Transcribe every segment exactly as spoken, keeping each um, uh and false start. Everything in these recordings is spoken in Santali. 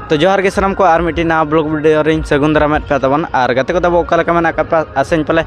ᱛᱚ ᱡᱚᱦᱟᱨ ᱜᱮ ᱥᱟᱱᱟᱢ ᱠᱚ, ᱟᱨ ᱢᱤᱫᱴᱤᱡ ᱱᱟᱣᱟ ᱵᱞᱚᱜ ᱵᱷᱤᱰᱤᱭᱳ ᱨᱤᱧ ᱥᱟᱹᱜᱩᱱ ᱫᱟᱨᱟᱢᱮᱫ ᱯᱮ ᱛᱟᱵᱚᱱ᱾ ᱟᱨ ᱜᱟᱛᱮ ᱠᱚ ᱛᱟᱵᱚ ᱚᱠᱟ ᱞᱮᱠᱟ ᱢᱮᱱᱟᱜ ᱟᱠᱟᱫ ᱯᱮᱭᱟ? ᱟᱥᱟᱧ ᱯᱟᱞᱮ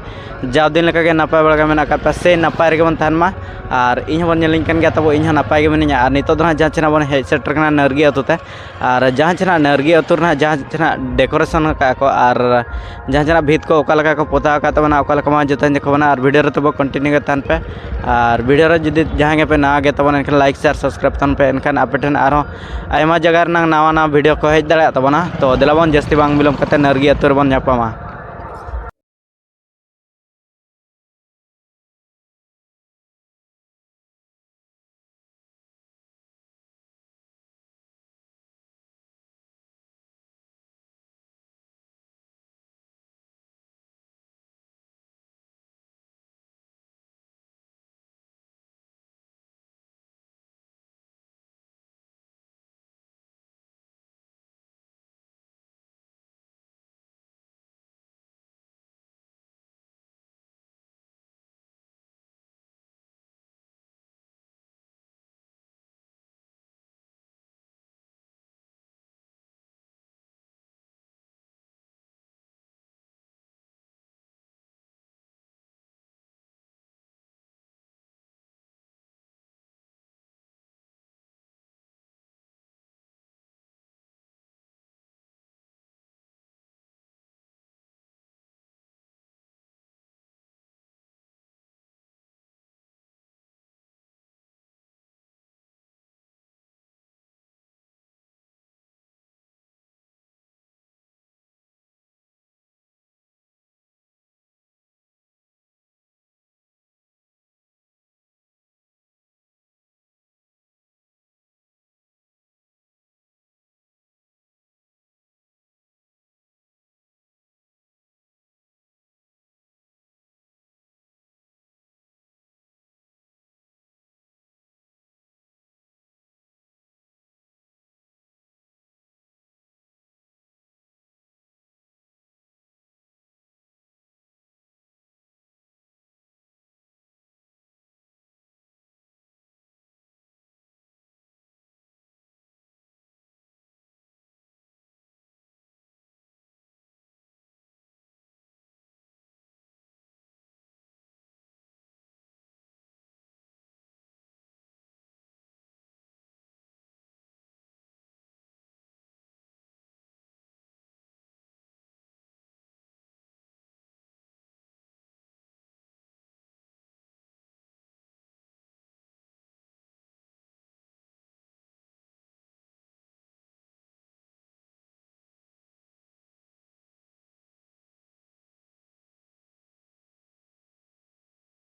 ᱡᱟᱣ ᱫᱤᱱ ᱞᱮᱠᱟᱜᱮ ᱱᱟᱯᱟᱭ ᱵᱟᱲᱟ ᱜᱮ ᱢᱮᱱᱟᱜ ᱟᱠᱟᱫ ᱯᱮᱭᱟ ᱥᱮ ᱱᱟᱯᱟᱭ ᱨᱮᱜᱮ ᱵᱚᱱ ᱛᱟᱦᱮᱱ ᱢᱟ᱾ ᱟᱨ ᱤᱧ ᱦᱚᱸᱵᱚᱱ ᱧᱮᱞᱤᱧ ᱠᱟᱱ ᱜᱮᱭᱟ ᱛᱟᱵᱚ, ᱤᱧ ᱦᱚᱸ ᱱᱟᱯᱟᱭ ᱜᱮ ᱢᱤᱱᱟᱹᱧᱟ᱾ ᱟᱨ ᱱᱤᱛᱚᱜ ᱫᱚ ᱦᱟᱸᱜ ᱡᱟᱦᱟᱸ ᱪᱮ ᱱᱟᱜ ᱵᱚᱱ ᱦᱮᱡ ᱥᱮᱴᱮᱨ ᱠᱟᱱᱟ ᱱᱟᱹᱨᱜᱤ ᱟᱹᱛᱩ ᱛᱮ᱾ ᱟᱨ ᱡᱟᱦᱟᱸ ᱪᱮ ᱱᱟᱜ ᱱᱟᱹᱨᱜᱤ ᱟᱹᱛᱩ ᱨᱮᱱᱟᱜ ᱡᱟᱦᱟᱸ ᱪᱮ ᱱᱟᱜ ᱰᱮᱠᱳᱨᱮᱥᱚᱱ ᱟᱠᱟᱫ ᱠᱚ ᱟᱨ ᱡᱟᱦᱟᱸ ᱪᱮ ᱱᱟᱜ ᱵᱷᱤᱛ ᱠᱚ ᱚᱠᱟ ᱞᱮᱠᱟ ᱠᱚ ᱯᱚᱛᱟᱣ ᱟᱠᱟᱫ ᱛᱟᱵᱚᱱᱟ, ᱚᱠᱟ ᱞᱮᱠᱟ ᱵᱟᱝ, ᱡᱚᱛᱚᱧ ᱫᱮᱠᱷᱟᱣ ᱵᱚᱱᱟ᱾ ᱟᱨ ᱵᱷᱤᱰᱤᱭᱳ ᱨᱮ ᱛᱚᱵᱚ ᱠᱚᱱᱴᱤᱱᱤᱭᱩ ᱜᱮ ᱛᱟᱦᱮᱱ ᱯᱮ᱾ ᱟᱨ ᱵᱷᱤᱰᱤᱭᱳ ᱨᱮ ᱡᱩᱫᱤ ᱡᱟᱦᱟᱸᱭ ᱜᱮᱯᱮ ᱱᱟᱣᱟ ᱜᱮ ᱛᱟᱵᱚᱱᱟ, ᱮᱱᱠᱷᱟᱱ ᱞᱟᱭᱤᱠ, ᱥᱮᱭᱟᱨ, ᱥᱟᱵᱥᱠᱨᱟᱭᱤᱵ ᱛᱟᱵᱚᱱ ᱯᱮ, ᱮᱱᱠᱷᱟᱱ ᱟᱯᱮ ᱴᱷᱮᱱ ᱟᱨᱦᱚᱸ ᱟᱭᱢᱟ ᱡᱟᱭᱜᱟ ᱨᱮᱱᱟᱜ ᱱᱟᱣᱟ ᱱᱟᱣᱟ ᱵᱷᱤᱰᱤᱭᱳ ᱠᱚ ᱦᱮᱡ ᱫᱟᱲᱮᱭᱟᱜ ᱛᱟᱵᱚᱱᱟ᱾ ᱛᱚ ᱫᱮᱞᱟ ᱵᱚᱱ ᱡᱟᱹᱥᱛᱤ ᱵᱟᱝ ᱵᱤᱞᱚᱢ ᱠᱟᱛᱮ ᱱᱟᱹᱨᱜᱤ ᱟᱹᱛᱩ ᱨᱮᱵᱚᱱ ᱧᱟᱯᱟᱢᱟ᱾